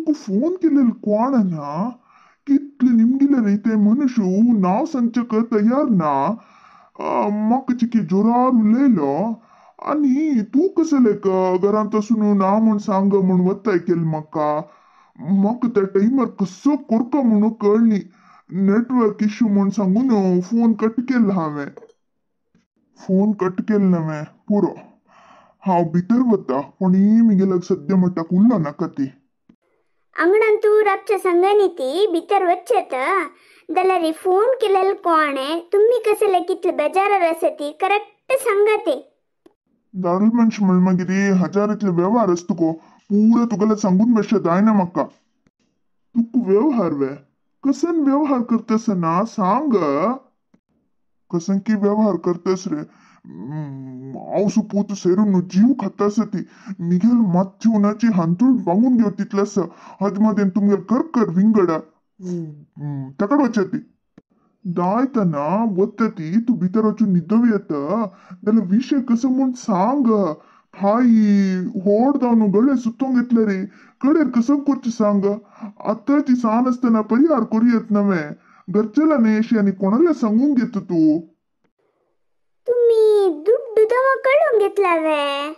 तुका फोन केलेलो कोण ना कितले निमगिले रे ते मनुष्य नांव सांगच्याक तयार ना. म्हाका चिके जोरार उलयलो आनी तूं कसलें घरांत आसून ना म्हूण सांग म्हूण वताय केलें म्हाका. म्हाका त्या टायमार कसो कोरका म्हणून कळ्ळी. नेटवर्क इश्यू म्हूण सांगून फोन कट केलो हांवें. फोन कट केलो हांवें पुरो. हांव भितर वता कोणीय मिगेल्याक सद्या म्हणटाक उल्लो नाका ती. अंगणान तूं राबच्या सांगनी ती भितर वचत जाल्यार फोन केलेलो कोणे तुमी कसले कितले बेजारार आसा ती करेक्ट सांगा ते. दारुल मनश म्हण मागीर हजार इतले व्यवहार आसता तुको पुरो तुगेले सांगून बेश्टे जायना म्हाका. तुका व्यवहार वे कसन व्यवहार करतस ना सांग. कसन की व्यवहार करतस रे? आवसू पूत सेरून जीव खातास ती मिगेल मातशी उनाची हांतूळ वांगून घेव तितलेस हजमदेन तुमगेल कर कर विंगड तकड वचती दायतना वता ती तूं भितर वचून न्हिदोव येता जाल्यार विशय कसो म्हूण सांग. भाई होड जावन गळे सुतोंक येतले रे कडेर कसो करचें सांग. आतांची सान आसतना परिहार करूं येत नवें घरचेला न्ही अशें आनी कोणाले सांगूंक घेता तूं. तुमी दुड्डू दवा कळून घेतला वे?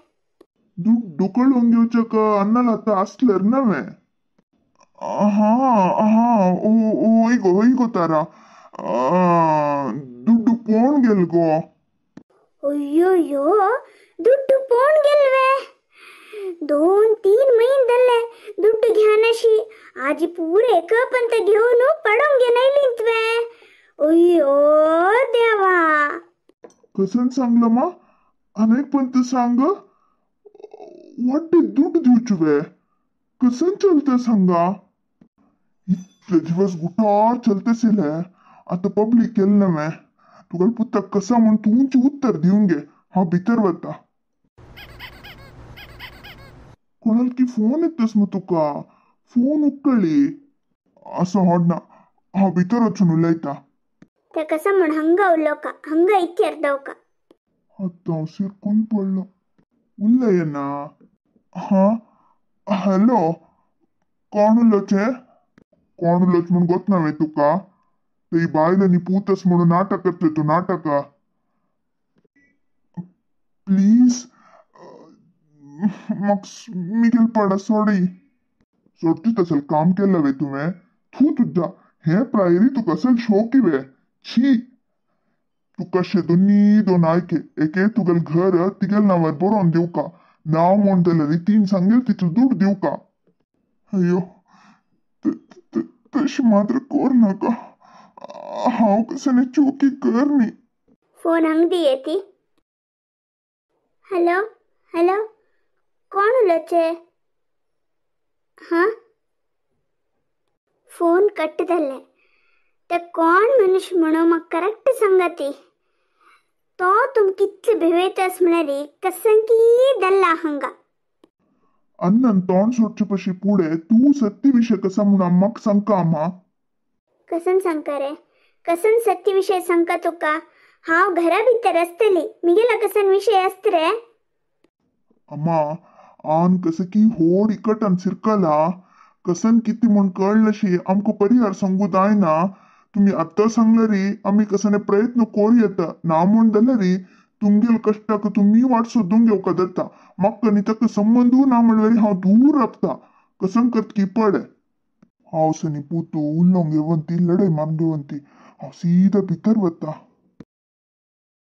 दुड्डू कळून घेवच्याक अन्नाला आतां आसल्यार नवें. हां हां हय गो हय गो तारा दुड्डू पोवन गेल गो. अय्यो दुड्डू पोवन गेल वे? 2-3 म्हयने जाले दुड्डू घ्यानाशी आजी पुरे एकपंत घेवन पडोंक घेनायलींत वे. अय्यो देवा. कसन सांगलं मा अनेक पंत सांग वाटे दुड्डू दिवचो वे कसन चलता सांगा. इतले दिवस गुटार चलतशिले आतां पब्लीक केलें नवें तुगेले पुताक कसा म्हूण तुमचें उत्तर दिवन घे. हांव भितर वता. कोणाल की फोन येतस मग तुका फोन उकळी असो होडना. हांव भितर वचून उलयता. ते कसा म्हूण हंगा उलोवका हंगा इतल्यार दवका. आतां हांव सिरकून पडलो. उलयना. हां हॅलो कोण उलोवचें? कोण उलोवचें म्हूण गोत ना वे तुका? ते बायल आनी पूत आसा म्हणून नाटक करतले तूं नाटकां. प्लीज म्हाका मिगेल पाडा सोडी. सोडची तसल काम केलें वे तुवें? थू तुज्या हें प्रायरी तुका असल शोकी वे? छी तुका दोन्ही दोन आयके एके तुगेल घर तिगेल नांवार बरोवन दिवका नांव म्हूण जाल्यार तीन सांगेल तितलो दुड दिवका. अय्यो तशें मात्र कर नाका. हांव कसलें चोकी कर न्ही. फोन हंग दी येती. हॅलो हॅलो कोण उलोवचें? हां फोन कट जालें. ते कोण मनुष्य म्हणून म्हाका करेक्ट सांगा ती. तो तुमकां कितले भिवयतास म्हळ्यार कसंकी दल्ला हांगा. अन्नान तोंड सोडचे पशी पुढे तूं सत्य विशय कसा म्हूण अम्माक सांगका अम्मा. कसन सांगका रे? कसन सत्य विशय सांगका तुका? हांव घरा भितर आसतली मिगेला कसन विशय आसत रे? अम्मा आन कसं की होड इकटान सिरकला कसन किती म्हूण कळ्ळशी आमकां परिहार सांगू जायना. तुमी आत्तां सांगले रे आमी कसने प्रयत्न करूं येता ना म्हूण जाल्यार रे तुमगेल कश्टाक तुमी वाट सोदूंक घेवका जाता. म्हाका आनी ताका संबंदू ना म्हणल्यार हांव दूर राबता. कसन करतकी पळय. हांव सनी पुतू उलोवंक घेवन ती लढाय मारून घेवन ती हांव सीधा भितर वता.